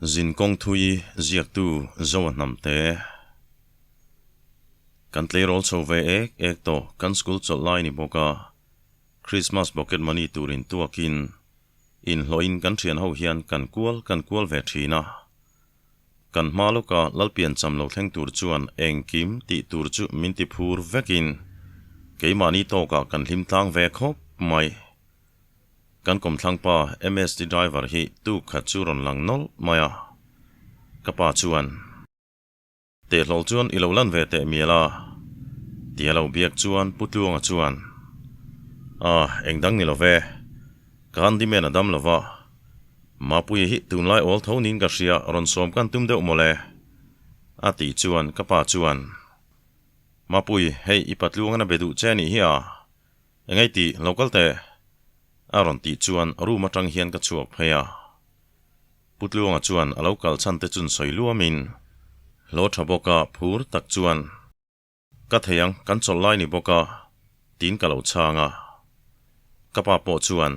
Zinkawng thui ziaktu Zoa Hnamte. Kan tleirawl chho ve ek ek tawh kan school chawlh lai ni bawk a, Christmas pocket money turin tuakin inhlawhin kan thian ho hian kan kual kan kual ve thin a. Kan hma lawka Lalpian cham lo thleng tur chuan engkim tih tur chu min ti phur vekin keimahni tawkah kan hlim tlang ve khawp mai. Kan kawmthlang pa MST driver hi tuk khat chu rawn lang nawlh mai a, ka pa chuan, Tehhlawl chuan i lo lan ve teh mial a, tia lo biak chuan Pu Tluanga chuan, Ah, eng dang ni lo ve, ka handyman a dam lo va, Mapuia hi tunlai awl tho niin ka hria, rawn sawm kan tum deuh mawle, a tih chuan ka pa chuan, Mapui, hei i pa Tluangan a be duh che a nih hi a, Engei tih lo kal teh? A rawn tih chuan room atang hian ka chhuak phei a. Pu Tluanga chuan a lo kal chhan te chun sawi luamin hlaw tha bawk a phur tak chuan, Ka thei ang, kan chawlh lai ni bawk a, tiin ka lo chhang a. Ka pa pawh chuan,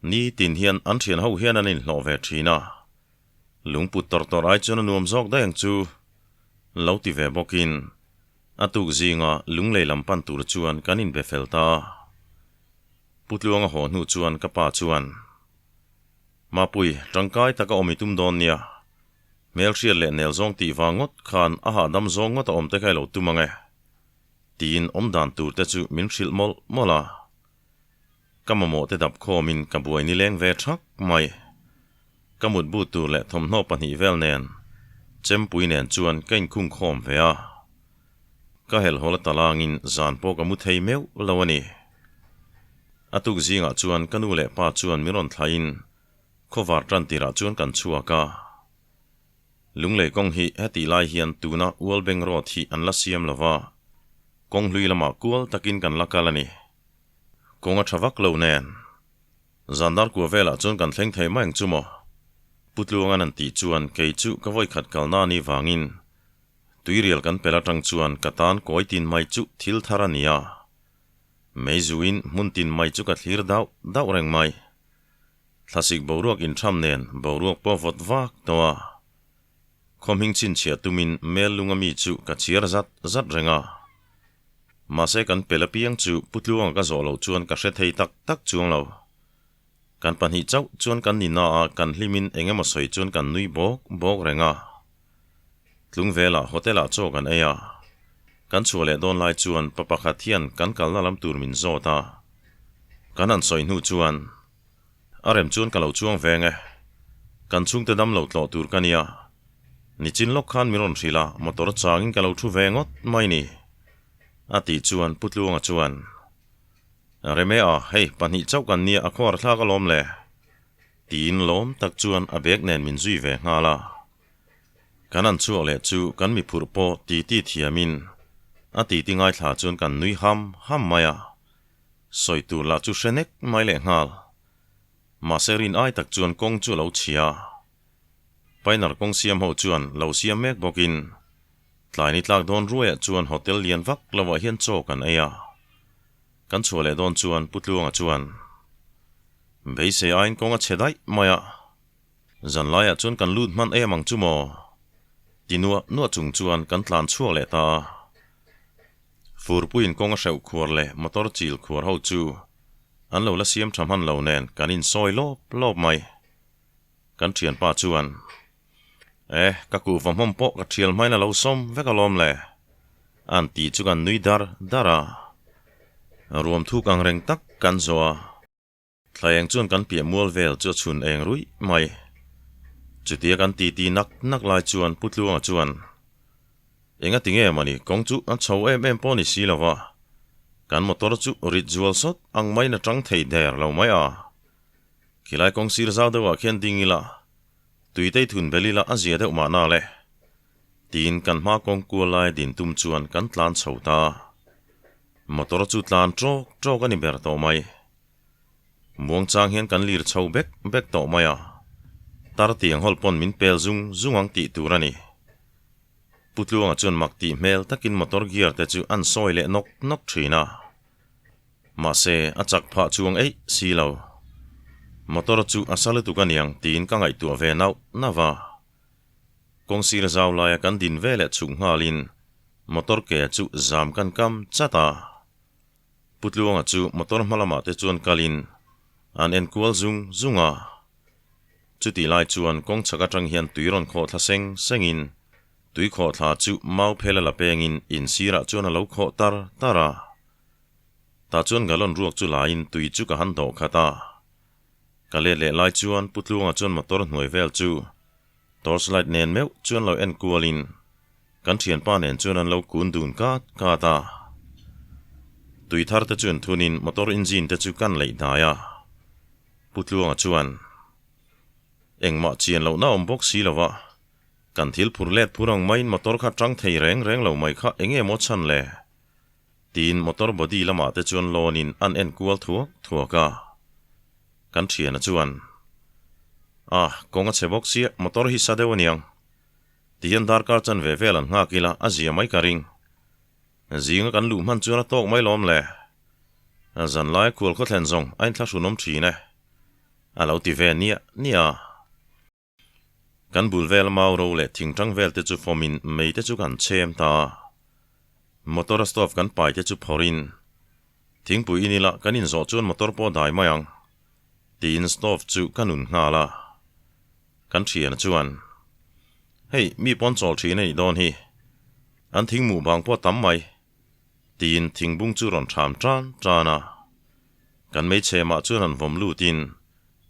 Ni tin hian an thian ho hian an inhlawh ve thin a, lungput tawrh tawrh ai chuan a nuam zawk daih ang chu, lo ti ve bawkin A tuk zinga lunglei lam pan tur chuan kan inbe fel ta a. Pu Tluanga haw hnu chuan ka pa chuan, Mapui, tangkai taka awm i tum dawn nia. Hmelhriat leh nel zawng tih vang ngawt khan a hahdam zawng ngawt a awm te kha i lo tum ang e, tiin awmdan tur te chu min hrilh mawlh mawlh a. Ka mamawh te dap khawmin ka buai nileng ve thak mai. Ka mutbu tur leh thawmhnaw pahnih vel nen Chempui nen chuan ka inkhung khawm ve a. Ka helhawl a talangin zan pawh ka mu thei meuh lo a ni. A tuk zingah chuan ka nu leh pa chuan min rawn thlaiin khawvar tan tirah chuan kan chhuak a. Lunglei kawng hi hetih lai hian tuna Ualbeng Road hi an la siam lo va, kawng hlui lamah kual takin kan la kal a ni. Kawng a tha vak lo nen. Zandar kua velah chuan kan thleng thei mai ang chu maw? Pu Tluangan an tih chuan kei chu ka vawikhat kalna a nih vangin tuirial kan pel atang chuan ka tan kawi tin mai chu thil thar a ni a. Mei zuin hmun tin mai chu ka thlir dauh dauh reng mai. Thlasik boruak intham nen boruak pawh vawt vak tawh a. Khaw hming chhinchhiah tumin mel lunga mi chu ka chhiar zat zat reng a. Mahse kan pel apiang chu Pu Tluanga ka zawh loh chuan ka hre thei tak tak chuang lo. Kan pahnih chauh chuan kan ni na a, kan hlimin eng emaw sawi chuan kan nui bawk bawk reng a. Tlung velah hotel ah chaw kan ei a. Kan chhuah leh dawn lai chuan pa pakhat hian kan kalna lam tur min zawt a. Kan han sawi hnu chuan A rem chuan ka lo chuang veng e. Kan chhungte dam lo tlawh tur ka nia. Nichin lawk khan min rawn hrilh a, motor changin ka lo thu ve ngawt mai ni. A tih chuan Pu Tluanga chuan, Reme a, hei pahnih chauh kan nia a khuar thlak alawm le. Tiin lawm tak chuan a bag nen min zui ve nghal a. Kan an chhuak leh chu kan mi phurh pawh titi thiamin a titi ngaithla chuan kan nui ham ham mai a. Sawi tur lah chu hre nek mai leh nghal. Mahse rin ai tak chuan kawng chu a lo chhia. Painal kawng siam ho chuan lo siam mek bawkin tlai ni tlak dawn ruaiah chuan hotel lian vak lovah hian chaw kan ei a. Kan chhuah leh dawn chuan Pu Tluanga chuan beisei aiin kawng a chhe daih mai a. Zan laiah chuan kan lut hman em ang chu maw? Ti nuah nuah chung chuan kan tlan chhuak leh ta a. Furpuiin kawng a hreuh khuar leh motor chil khuar ho chu an lo la siam tha hman lo nen kan insawi lawp lawp mai. Kan thianpa chuan, E, ka kuhva hmawm pawh ka thial hmain a lo sawm vek alawm le, an ti chu kan nui dar dar a. Ruam thuk ang reng tak kan zawh a. Thlaeng chuan kan piah mual vel chu a chhun eng ruih mai. Chutia kan titi nak nak lai chuan Pu Tluanga chuan, Enga ti nge mawni kawng chu a chho em em pawh ni si lo va, kan motor chu rit zual sawt ang maiin a tang thei der lo mai a. Khilai kawng sir zau deuhah khian ding ila, tuitei thun bel ila a zia deuh mahna le. Tiin kan hma kawng kual lai din tum chuan kan tlan chho ta. Motor chu tlan tawk tawk a ni ber tawh mai. Muangchang hian kan lir chho bek bek tawh mai a, tar tiang hawl pawn min pel zung zung ang tih tur a ni. Pu Tluanga chuan mak tih hmel takin motor gear te chu an sawi leh nawk nawk thin a. Mahse, a chak phah chuang eih si lo. Motor chu a sa lutuk aniang tiin ka ngaihtuah ve nauh nauh a. Kawng sir zau laia kan din ve leh chhuk nghalin motor ke chu zam kan kam chat a. Pu Tluanga chu motor hma lamah te chuan kalin an en kual zung zung a. Chutih lai chuan kawng chhak atang hian tui rawn khawh thla seng sengin tui khawh thla chu mau phel a la pengin in sirah chuan a lo khawh tar tar a. Tah chuan galon ruak chu laiin tui chu ka han dawh khat a. Ka let leh lai chuan Pu Tluanga chuan motor hnuai vel chu torch light nen meuh chuan lo en kualin kan thianpa nen chuan an lo kun dun kat kat a. Tui thar te chuan thunin motor engine te chu kan leih hnai a. Pu Tluanga chuan engmah chian lohna awm bawk si lo va, kan thil phur let phur ang maiin motor kha tang thei reng reng lo mai kha eng nge maw chhan le? Tiin motor body lamah te chuan lawnin an en kual thuak thuak a. Kan thiana chuan, Ah, kawng a chhe bawk sia, motor hi sa deuh aniang. Tihian darkar chan ve vel an nghak ila a zia mai ka ring. Zinga kan luh hman chuan a tawk mai lawm le. Zanlai khual khawthlen zawng a inthlahrunawm thin e. A lo ti ve niah niah a. Kan bul vel mau ro leh thingtang vel te chu fawmin mei te chu kan chhem ta a. Motor a stove kan pai te chu phawrhin thingpui in ila kan inzawh chuan motor pawh dai mai ang tiin stove chu ka nun nghal a. Kan thiana chuan, Hei, mi pawn chawl thin a nih dawn hi. An thing muh bang pawh tam mai tiin thingbung chu rawn tham tan tan a. Kan meichhemah chuan an vawm lutin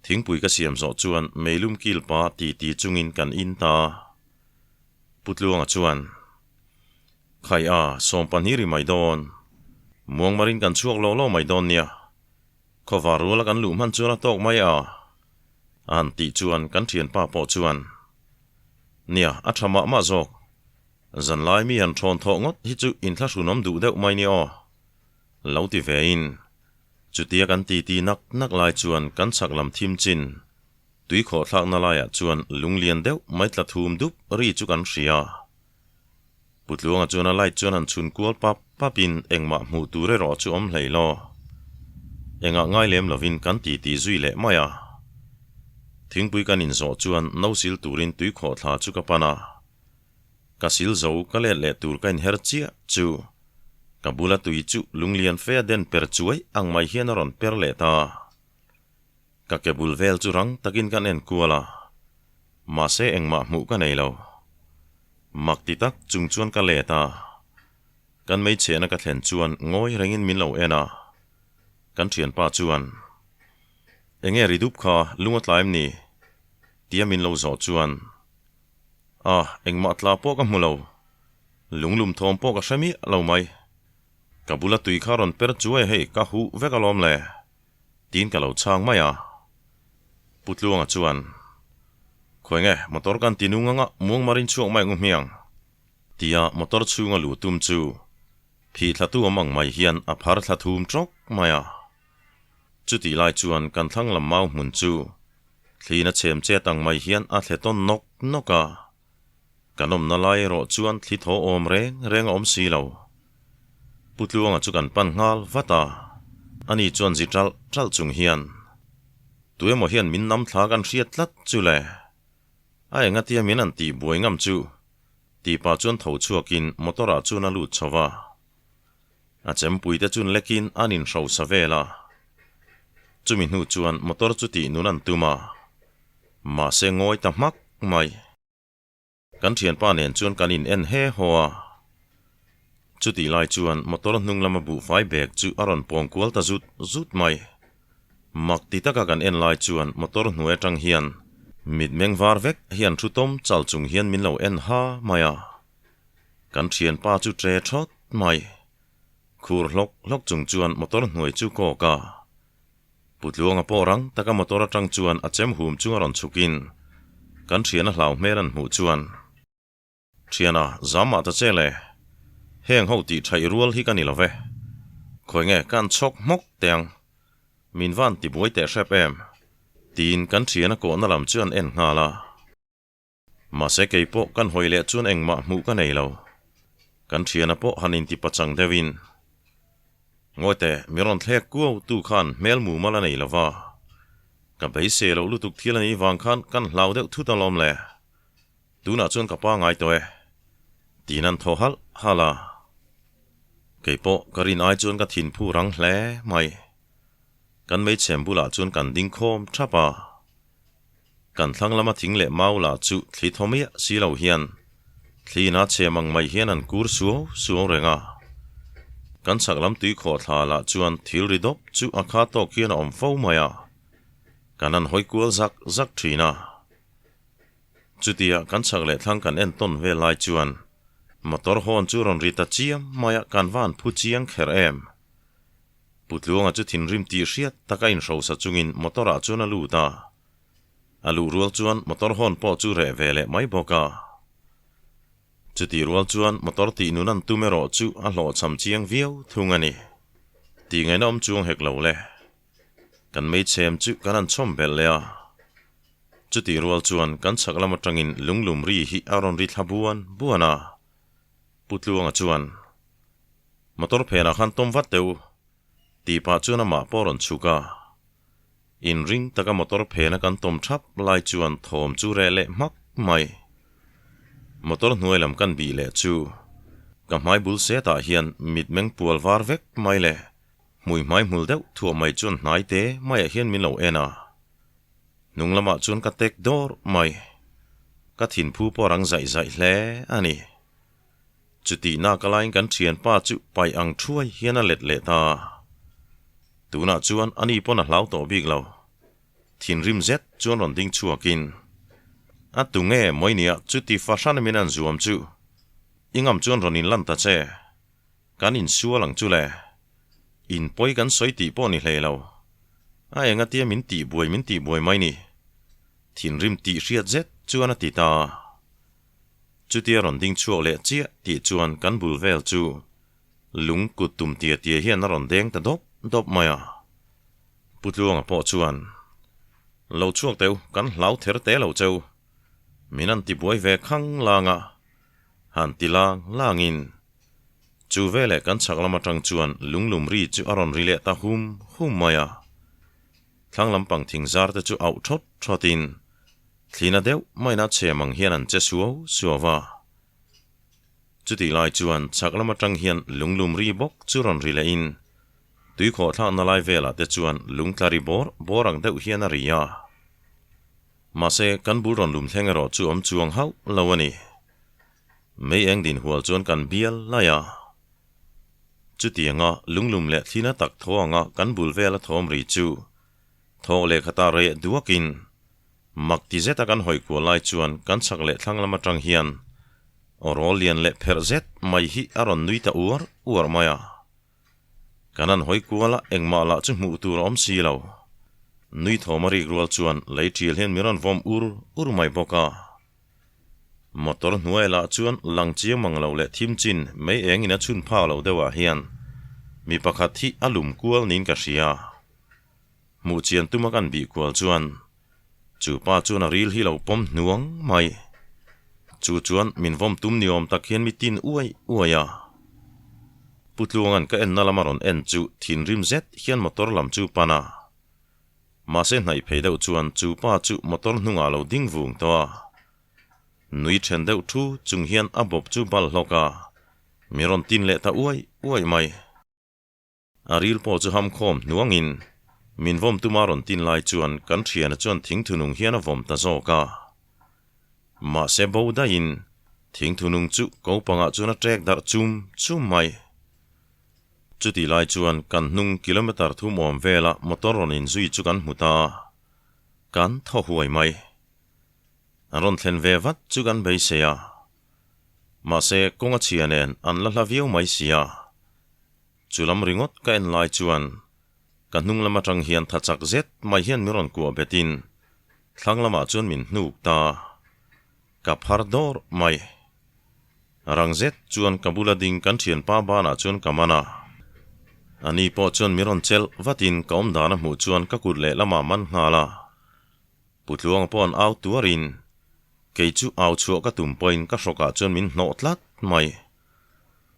Thingpui ka siam zawh chuan meilum kil pa ti ti chungin kan in ta. Pu Tluanga chuan, Khai a, 12 ri mai dawn. Muangmarin kan chhuak lo lo mai dawn nia. Khawvar ruala kan luh hman chuan a tawk mai a. A han tih chuan kan thianpa pawh chuan, Nia, a tha mah mah zawk. Zanlai mi han thawn thawh ngawt hi chu inthlahrunawm duh deuh mai nia aw. Lo ti vein. Chutia kan titi nak nak lai chuan kan chhak lam thim chin tui khawh thlakna laiah chuan lunglian deuh mai tla thum dup ri chu kan hria. Putluanga chuan a light chuan han chhun kual pap papin engmah hmuh tur erawh chu awm hlei lo. Engah ngai lem lovin kan titi zui leh mai a. Thingpui kan inzawh chuan no sil turin tui khawh thla chu ka pan a. Ka sil zo ka let leh tur ka inher chiah chu ka bula tui chu lunglian fe a den per chuai ang mai hian a rawn per leh ta. Ka ke bul vel chu rang takin kan en kual a, mahse engmah hmuh ka nei lo. Mak ti tak chung chuan ka let a, kan meichhehna ka thlen chuan ngawi rengin min lo en a, kan thianpa chuan, Enge ri dup kha lung a tla em ni? tia min lo zawh chuan, A, engmah tla pawh ka hmu lo. Lunglum thawm pawh ka hre miah lo mai. Ka bula tui kha rawn per chuai hei ka huh vek alawm le, tiin ka lo chhang mai a. Pu Tluanga chuan, Khawi nge, motor kan ti nung anga muangmarin chhuak mai ngu hmiang, tia motor chhunga luh tum chu phih thla tu awm ang mai hian a phar thla thum trawk mai a. Chutih lai chuan kan thlang lam mau hmun chu Thliin a chhem chet ang mai hian a thle tawn nawk nawk a. Kan awmna lai erawh chuan thli thaw awm reng reng a awm si lo. Pu Tluanga chu kan pan nghal vat a, ani chuan zi ṭalh ṭalh chung hian, Tuemaw hian min nam thla kan hriat tlat chu le? A engatia min an tih buai ngam chu? Tih pah chuan tho chhuakin motor-ah chuan a lut chho va. A chempuite chun lekin an inhrosa vel a. Chumi hnu chuan motor chu tih nun an tum a, mahse ngawi ta hmak mai. Kan thianpa nen chuan kan in en he haw a. Chutih lai chuan motor hnung lama buhfai bag chu a rawn pawng kual ta zut zut mai. Mak ti taka kan en lai chuan motor hnuai atang hian mitmeng var vek hian thu tawm chal chung hian min lo en ha mai a. Kan thianpa chu tre thawt mai. Khur hlawk hlawk chung chuan motor hnuai chu kawk a. Putluanga pawh rang taka motor atang chuan a chem hum chung a rawn chhukin kan thiana hlau hmel an hmuh chuan, Thiana, zam mah ta che le. Heng ho tih thaih rual hi ka ni lo ve. Khawi nge ka an chhawk hmawk teh ang. Min van tibuai teh hrep em? Tiin kan thiana kawhna lam chu an en nghal a. Mahse kei pawh kan hawi leh chuan engmah hmuh ka nei lo. Kan thiana pawh han inti pachang deuhin, Ngawite, mi rawn thlek kuau tu khan hmel mumal a nei lo va. Ka beisei loh lutuk thil a nih vang khan kan hlau deuh thut alawm le. Tunah chuan ka pa ngai tawh e. Tiin an thaw halh halh a. Kei pawh ka rin ai chuan ka thin phu rang hle mai. Kan meichhem bulah chuan kan ding khawm thap a. Kan thlang lama thing leh mau lah chu thli thaw miah si lo hian thli ina chhem ang mai hian an kur suau suau reng a. Kan chhak lam tui khawh thla lah chuan thil ri dawp chu a kha tawk hian a awm fo mai a. Kan han hawi kual zak zak thin a. Chutia kan chhak leh thlang kan en tawn vel lai chuan motor hawn chu rawn ri ta chiam mai a, kan van phu chiang kher em. Pu Tluanga chu thinrim tih hriat taka inhrosa chungin motor ah chuan a lut a. A luh rual chuan motor hawn pawh chu reh ve leh mai bawk a. Chutih rual chuan motor tih nun an tum erawh chu a hlawhchham chiang viau thung a ni. Tih ngaihna awm chuang hek lo le. Kan meichhem chu kan han chhawm belh leh a. Chutih rual chuan kan chhak lam atangin lunglum ri hi a rawn ri thla buan buan a. Pu Tluanga chuan, Motor phenah khan tawm vat teh u, tih pah chuan amah pawh a rawn chhuk a. Inring taka motor phena kan tawm thap lai chuan thawm chu reh leh hmak mai. Motor hnuai lam kan bih leh chu ka hmai bul setah hian mitmeng pual var vek mai leh hmui hmai hmul deuh thuah mai chuan hnai te maiah hian min lo en a. Hnung lamah chuan ka tek dawr mai. Ka thinphu pawh a rang zaih zaih hle a ni. Chutih nak alaiin kan thianpa chu paih ang thuai hian a let leh ta. Tunah chuan ani pawn a hlau tawh bik lo. Thinrim zet chuan rawn ding chhuakin, A tu nge Moinia chuti fahran min an zuam chu? I ngam chuan rawn inlan ta che. Kan insual ang chu le. In pawi kan sawi tih pawh ni hlei lo. A engatia min tihbuai min tihbuai mai ni. Thinrim tih hriat zet chuan a ti ta. Chutia rawn ding chhuak leh chiah tih chuan kan bul vel chu lung kut tum tia tia hian a rawn deng ta dawp dawp mai a. Pu Tluanga pawh chuan, Lo chhuak teu, kan hlau ther te lo cheu. Min an ti buai ve khang lang a, han ti lang langin. Chu veleh kan chhak lam atang chuan lunglum ri chu a rawn ri leh ta hum hum mai a. Thlang lampang thing zar te chu auh thawt thawtin Thlina deuh maina chhem ang hian an che suau suau a. Chutih lai chuan chhak lam atang hian lunglum ri bawk chu rawn ri leh in tuikhawh thlakna lai velah te chuan lungtla ri bawr bawr ang deuh hian a ri a. Mahse kan bul rawn lum thleng erawh chu awm chuang hauh lo a ni. Mei eng din hual chuan kan bial lai a. Chutianga lunglum leh thlina tak tho anga kan bul vela thawm ri chu Thawk leh khata reh duakin mak ti zeta kan hawi kual lai chuan kan chhak leh thlang lam atang hian aw rawl lian leh pherh zet mai hi a rawn nui ta uar uar mai a. Kan han hawi kual a, engmah lah chu hmuh tur a awm si lo. Nui thawm a rik rual chuan lei ṭial hian min rawn vawm ur ur mai bawk a. Motor hnuai lah chuan lang chiang mang lo leh thim chin mei engin a chhun phak lo deuhah hian mi pakhat hi a lum kual niin ka hria. Hmuh chian tuma kan bih kual chuan chu pa chuan a ril hi lo pawm hnuang mai. Chu chuan min vawm tum ni awm tak hian mi tin uai uai a. Pu Tluanga'n ka enna lama rawn en chu thinrim zet hian motor lam chu pan a. Mahse hnaih phei deuh chuan chu pa chu motor hnungah lo ding vung tawh a. Nui then deuh thu chung hian a bawp chu bal hlawk a, mi rawn tin leh ta uai uai mai. A ril pawh chu ham khawm hnuangin min vawm tuma rawn tin lai chuan kan thiana chuan thingthunung hian a vawm ta zawk a. Mahse bo daihin thingthunung chu ko pangah chuan a ṭek darh chum chum mai. Chutih lai chuan kan hnung kilometer thum awm vela motor rawn inzui chu kan hmu ta a, kan thaw huai mai. An rawn thlen ve vat chu kan beisei a. Mahse kawng a chhia nen an la hla viau mai si a. Chu lam ringawt ka en lai chuan ka hnung lam atang hian tha chak zet mai hian min rawn kuah betin thlang lamah chuan min hnuk ta. Ka phar dawr mai. Rang zet chuan ka bula ding kan thianpa banah chuan ka man a. Ani pawh chuan min rawn chelh vatin ka awm dan a hmuh chuan ka kut leh lamah man nghal a. Putluanga pawh an au tuarin kei chu au chhuah ka tum pawhin ka hrawkah chuan min hnawh tlat mai.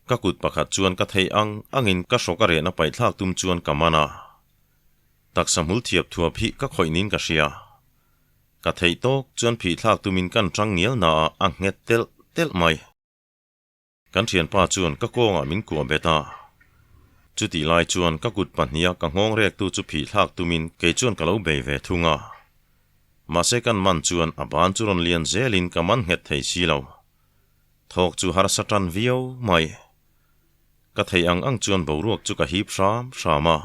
Ka kut pakhat chuan ka theih ang angin ka hrawk a rehna paihthlak tum chuan ka man a. Taksa hmul thiap thuap hi ka khawih niin ka hria. Ka theih tawk chuan phih thlak tumin kan tang ngial naah a nghet telh telh mai. Kan thianpa chuan ka kawngah min kuah bet a. Chutih lai chuan ka kut pahniha ka nghawng rektu chu phih thlak tumin kei chuan ka lo bei ve thung a. Mahse kan man chuan a ban chu rawn lian zelin ka man nghet thei si lo. Thawk chu harsa tan viau mai. Ka theih ang ang chuan boruak chu ka hip hram hram a.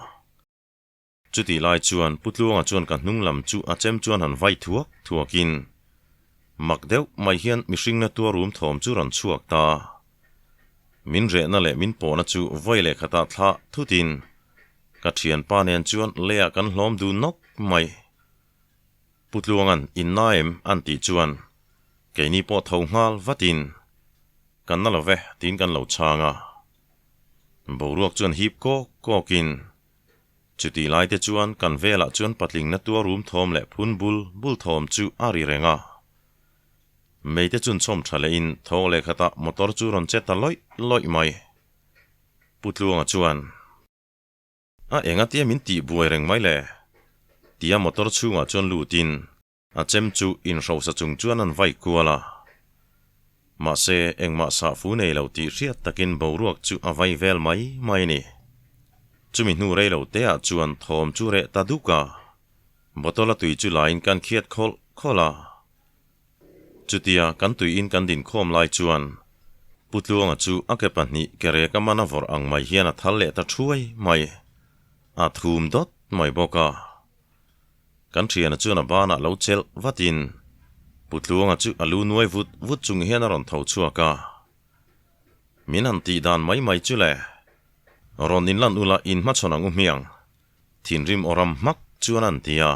Chutih lai chuan Pu Tluanga chuan ka hnung lam chu a chem chuan han vai thuak thuakin mak deuh mai hian mihringna tua rum thawm chu rawn chhuak ta. Min rehna leh min pawhna chu vawi leh khatah thlah thutin ka thianpa nen chuan leiah kan hlawm dun nawk mai. Pu Tluanga'n in na em an tih chuan keini pawh tho nghal vatin kan na lo ve tiin kan lo chhang a. Boruak chuan hip kawk kawkin Chutih lai te chuan kan velah chuan patlingna tua rum thawm leh phun bul bul thawm chu a ri reng a. Mei te chun chhawm tha lehin thawk leh khatah motor chu rawn che ta lawih lawih mai. Pu Tluanga chuan, A engatia min tih buai reng mai le? tia motor chhungah chuan lutin A chem chu inhrosa chung chuan an vai kual a. Mahse, engmah sahfu nei lo tih hriat takin boruak chu a vai vel mai mai a ni. Chumi hnu rei lo teah chuan thawm chu reh ta duk a. Bottle a tui chu lain kan khiat khawlh khawlh a. Chutia kan tuiin kan dinkhawm lai chuan Pu Tluanga chu a ke pahnih ke rek a man a vawrh ang mai hian a thal leh ta thuai mai. A thum dawt mai bawk a. Kan thiana chuan a banah lo chelh vatin Pu Tluanga chu a lu nuai vut vut chung hian a rawn tho chhuak a. Min han tih dan mai mai chu le. Rawn inlan ula in hmachhawn ang u hmiang. Thinrim aw ram hmak chuan an ti a.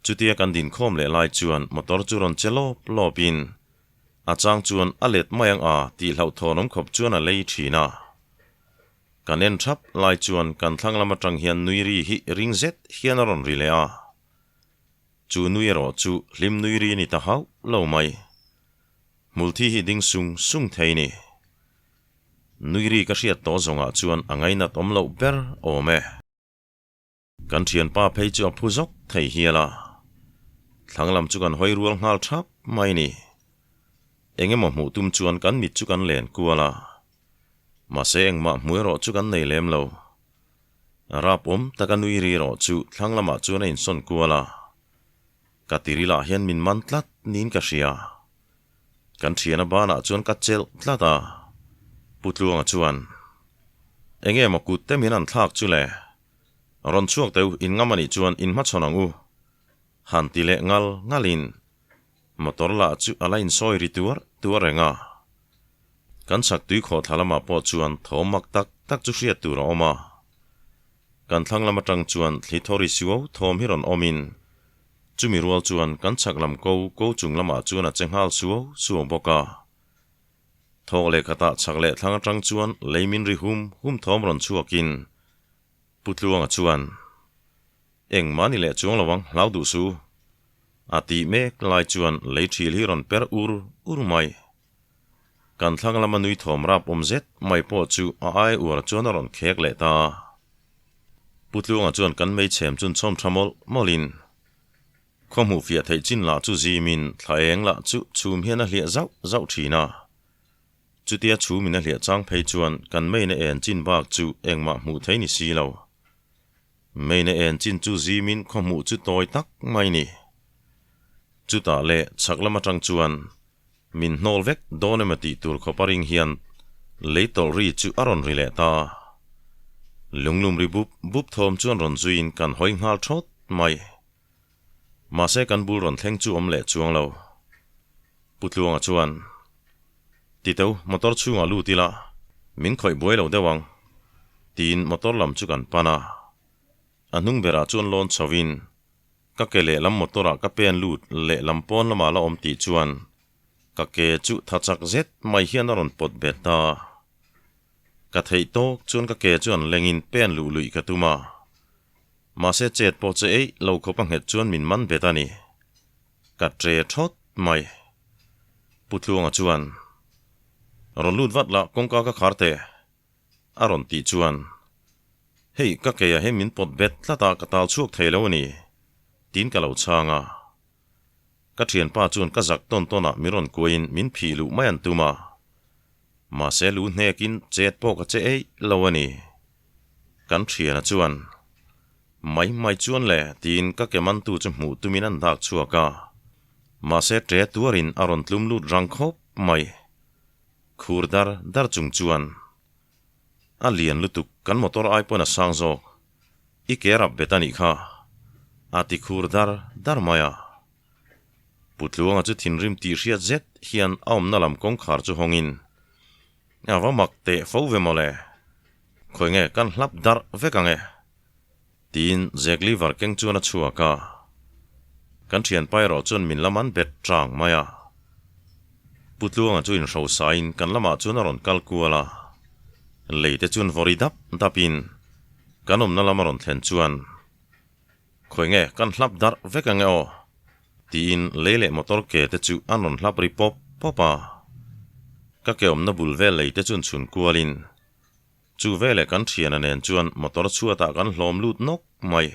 Chutia kan dinkhawm leh lai chuan motor chu rawn che lawp lawpin a chang chuan a let mai ang a tih hlauhthawnawm khawp chuan a lei thin a. Kan en thap lai chuan kan thlang lam atang hian nui ri hi ring zet hian a rawn ri leh a. Chu nui erawh chu hlim nui ri a ni ta hauh lo mai. Hmulthi hi ding sung sung thei ni. Nui ri ka hriat tawh zawngah chuan a ngainat awm loh ber awm e. Kan thianpa phei chu a phu zawk thei hial a. Thlang lam chu kan hawi rual nghal thap mai ni. Eng emaw hmuh tum chuan kan mit chu kan len kual a. Mahse engmah hmu erawh chu kan nei lem lo. Rap awm taka nui ri erawh chu thlang lamah chuan a insawn kual a. Ka tiri lah hian min man tlat niin ka hria. Kan thiana banah chuan ka chelh tlat a. Pu Tluanga chuan, Enge maw kut te min han thlak chu le? Rawn chhuak teu in ngam anih chuan in hmachhawn ang u. Han ti leh ngal ngalin motor lah chu a la insawi ri tuar tuar reng a. Kan chhak tui khawhthla lamah pawh chuan thawm mak tak tak chu hriat tur a awm a. Kan thlang lam atang chuan thli thaw ri suau thawm hi rawn awmin chumi rual chuan kan chhak lam ko ko chung lamah chuan a che nghal suau suau bawk a. Thawk leh khatah chhak leh thlang atang chuan lei min ri hum hum thawm rawn chhuakin Pu Tluanga chuan, Engmah ni leh chuang lo ang, hlau duh su. A tih mek lai chuan lei thil hi rawn per ur ur mai. Kan thlang lama nui thawm rap awm zet mai pawh chu a ai uar chuan a rawn khek leh ta. Pu Tluanga chuan kan meichhem chun chhawm tha mawlh mawlhin, Khaw hmuh fiah theih chin lah chu zimin thla eng lah chu chhum hian a hliah zauh zauh thin a. Chutia chhum in a hliah chang phei chuan kan meina en chin bak chu engmah hmuh thei ni si lo. Meina en chin chu zimin khaw hmuh chu tawi tak mai ni. Chutah leh chhak lam atang chuan min hnawl vek dawn emaw tih tur khawp a ring hian lei tawlh ri chu a rawn ri leh ta. Lunglum ri bup bup thawm chuan rawn zuiin kan hawi nghal thawt mai. Mahse kan bul rawn thleng chu awm leh chuang lo. Pu Tluanga chuan, Titeu, motor chhungah lut ila, min khawih buai lo deuh ang, tiin motor lam chu kan pan a. A hnung berah chuan lawn chhoin, ka ke lehlam motor-ah ka pen lut lehlam pawn lamah la awm tih chuan ka ke chu tha chak zet mai hian a rawn pawt bet ta. Ka theih tawk chuan ka ke chu an lengin pen luh luih ka tum a. Mahse chet pawh che eih lo khawp a nghet chuan min man bet a ni. Ka tre thawt mai. Pu Tluanga chuan, Rawn lut vat la, kawngka ka khar teh, a rawn tih chuan. Hei, ka keia hian min pawt bet tlat a, ka tal chhuak thei lo a ni, tiin ka lo chhang a. Ka thianpa chuan ka zak tawn tawn ah min rawn kuaiin min phih luh mai an tum a. Mahse lu hnekin chet pawh ka che eih lo a ni. Kan thiana chuan, Mai mai chuan le, tiin ka ke mantu chu hmuh tumin an dak chhuak a. Mahse ṭe tuarin a rawn tlum lut rang khawp mai. Khur dar dar chung chuan, A lian lutuk, kan motor ai pawn a sang zawk. I ke rap bet a nih kha. A ti khur dar dar mai a. Putluanga chu thinrim tih hriat zet hian a awmna lam kawngkhar chu hawngin, A va mak teh fo ve mawle. Khawi nge kan hlap darh vek ang e. Tiin Jack Lever keng chuan a chhuak a. Kan thianpa erawh chuan min lam an bet tang mai a. Putluanga chu inhrosain kan lamah chuan a rawn kal kual a. Lei te chuan vawri dap dapin kan awmna lam a rawn thlen chuan, Khawi nge kan hlap darh vek ang e aw? tiin lei leh motor ke te chu an rawn hlap ri pawp pawp a. Ka ke awmna bul vel lei te chuan chhun kualin Chu veleh kan thiana nen chuan motor chhuatah kan hlawm lut nawk mai.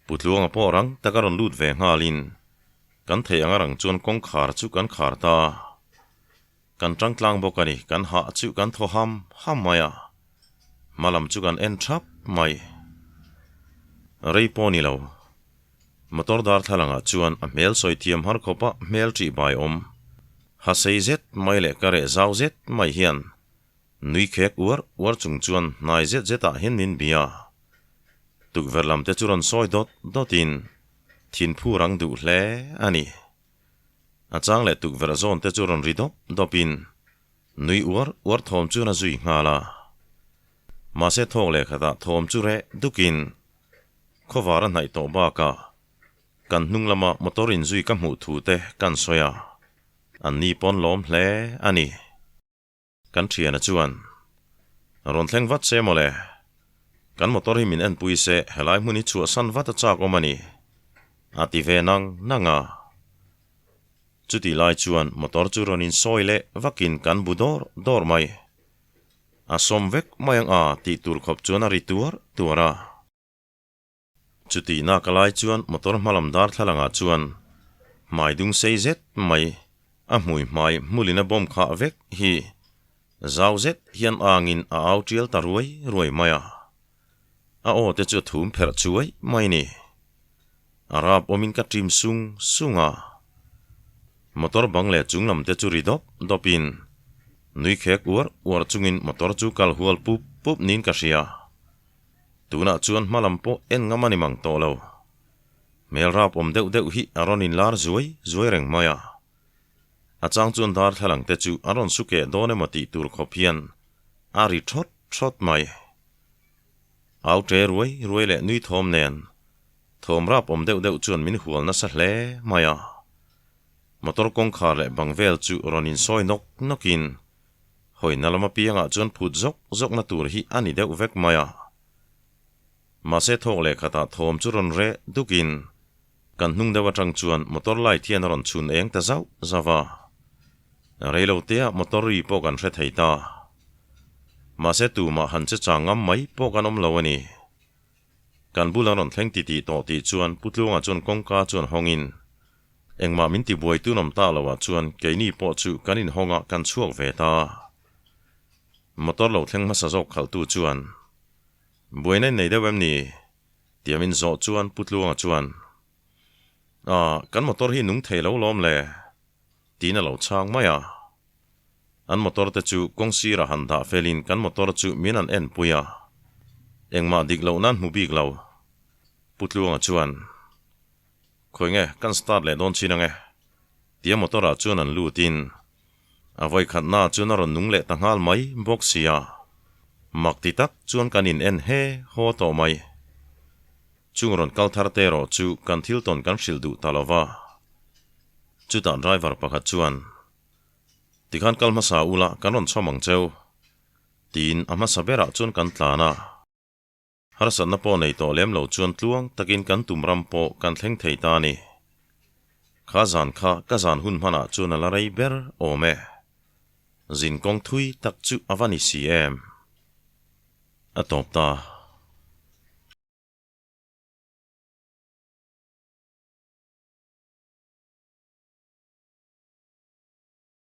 Putluanga pawh rang tak a rawn lut ve nghalin kan theih anga rang chuan kawngkhar chu kan khar ta a. Kan tang tlang bawk a ni, kan hah chu kan thaw ham ham mai a. Hma lam chu kan en thap mai. Rei pawh ni lo. Motor darthlalangah chuan a hmel sawi thiam har khawpa hmel ṭih bai awm. Ha sei zet mai leh ka reh zau zet mai hian Nui khek uar uar chung chuan hnai zet zetah hian min bia. Tukverh lam te chu rawn sawi dawt dawtin thinphu rang duh hle a ni. A chang leh tukverh zawn te chu rawn ri dawp dawpin nui uar uar thawm chuan a zui nghal a. Mahse thawk leh khatah thawm chu reh dukin khawvar a hnaih tawh bakah kan hnung lama motor inzui ka hmuh thu te kan sawi a, an ni pawn lawm hle a ni. Kan thiana chuan, Rawn thleng vat se mawle. Kan motor hi min enpui se helai hmun hi chhuahsan vat a chak awm a ni, a ti ve nang nang a. Chutih lai chuan motor chu rawn insawi leh vakin kan bu dawr dawr mai. A sawm vek mai ang a tih tur khawp chuan a ri tuar tuar a. Chutih nak a lai chuan motor hmalam darthlalangah chuan hmai dung sei zet mai a hmui hmai hmulin a bawm khah vek hi zau zet hian angin a au tial ta ruai ruai mai a. A aw te chu a thum pherh chuai mai ni. A rap awmin ka ṭim sung sung a. Motor bang leh chung lam te chu ri dawp dawpin nui khek uar uar chungin motor chu kal hual pup pup niin ka hria. Tunah chuan hma lam pawh en ngam a ni mang tawh lo. Hmel rap awm deuh deuh hi a rawn inlar zuai zuai reng mai a. A chang chuan darthlalang te chu a rawn su keh dawn emaw tih tur khawp hian a ri thawt thawt mai. Au ṭe ruai ruai leh nui thawm nen thawm rap awm deuh deuh chuan min hual nasa hle mai a. Motor kawngkhar leh bang vel chu rawn insawi nawk nawkin Hawina lam apiangah chuan phut zawk zawkna tur hi a ni deuh vek mai a. Mahse thawk leh khatah thawm chu rawn reh dukin kan hnung deuh atang chuan motor light hian a rawn chhun eng ta zauh zauh a. Reilo tea motor ri pawh kan hre thei ta. Mahse tumah han che chang ngam mai pawh kan awm lo a ni. Kan bul an rawn thleng titih tawh tih chuan Pu Tluanga chuan kawngka chuan hawngin Engmah min tibuai tun awm ta lo ah chuan keini pawh chu kan inhawng ah kan chhuak ve ta. Motor lo thleng hmasa zawk khalhtu chuan, Buaina in nei deuh em ni? Tia min zawh chuan Pu Tluanga chuan, Ah, kan motor hi nung thei lo lawm le? Tiin a lo chhang mai a. An motor te chu kawng sirah han dah felin kan motor chu min an enpui a. Engmah dik loh nan hmu bik lo. Pu Tluanga chuan, Khawi nge kan start leh dawn chin ange? Tia motor ah chuan an lut in a vawi khat na chuan a rawn nung leh ta nghal mai bawk sia. Mak ti tak chuan kan in en he haw tawh mai. Chung rawn kal thar te erawh chu kan thil tawn kan hrilh duh ta lo va. Chutah driver pakhat chuan, Tikhan kal hmasa ula kan rawn chhawm ang cheu. Tiin a hmasa berah chuan kan tlan a. Harsatna pawh nei tawh lem lo chuan tluang takin kan tum ram pawh kan thleng thei ta a ni. Kha zan kha ka zan hun hmanah chuan a la rei ber awm e. Zin kawng thui tak chu a va ni si em? A tawp ta.